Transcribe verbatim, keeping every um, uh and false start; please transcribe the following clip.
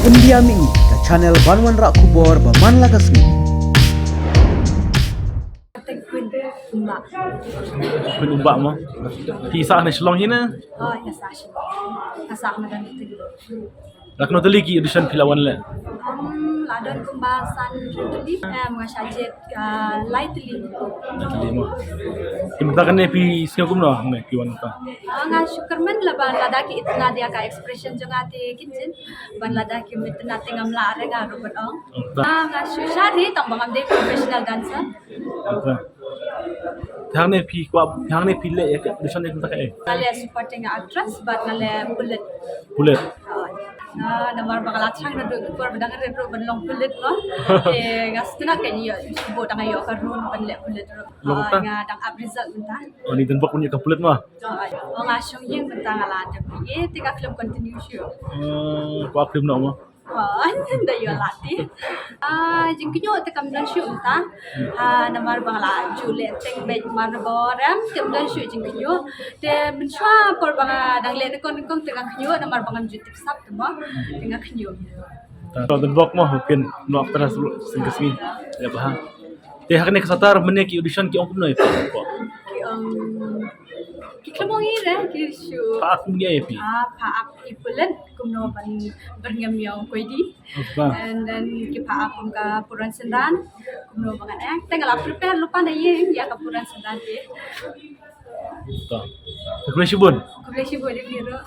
India Mih, ka channel ban wanrah khubor ba man la ka sngi. Queen Umbah. Queen Umbah mo. Phi sah na Shillong hi ne? Oh, nga sah Shillong. Nga sah madan itu. La katno tylli ki audition phi la wan leh? Um, la don kumba san tylli. Em, nga shah jied, ah, lai tylli. Lai tylli mo. Te mynta kane phi sngew kumno hangne phi wan mynta? Ah, nga shu kyrmen la ban lada ki itynnad ïa ka expression jong nga te kin jin. Ban lada kim itynnad te ngam lah re nga ruh ban ong. Mynta. Ah, nga shu shah ri tang ba ngam dei professional dancer. Mynta. Te hangne phi kwah, hangne phi leh ïa ka audition ïa kata kaei? Nga leh supporting actress bad nga leh pulit. Pulit. Ah, namar ba nga la chang naduh ka por ba dang rit ruh ban long pulit mo. Te nga sngewtynnat ka ïoh, shu buh dang ïoh ka role ban leh pulit ruh. Long Ah, ta? Nga dang ap result mynta. Oh, ni dang bok punya ka pulit mo. Oh, oh, nga shong ïing mynta nga la dep ïa te ka film continue shu. Hmm, kwah film noh mo. Oh, da ïoh lati. Ah, jingkynnoh te kam don shu mynta. Ah, namar ba nga la ju leh teng bad mar ba rem te kam don shu jingkynnoh. Te mynshuwa por ba nga dang leh nyngkong nyngkong te nga kynnoh namar ba ngam ju tip sap te mo. Te nga kynnoh. Ta to dang bok mo mungkin noh tras sing ka sngi. Ïa ba ha. Te ha kane ka satar mynne ki audition ki ong kumno ïa phi? Ki ong ki khlem ong ïa re ki shu. Pha ak kumno ïa phi? Ah, pha ak ïa pulit kumno ban byrngem ïa u koidi. Ba. And then ki pha ak kum ka puran synran kumno ba ngan act. Te nga la prepare lypa na ïing ïa ka puran synran te. Ta. Te khublei shibun. Khublei shibun ïa phi ruh.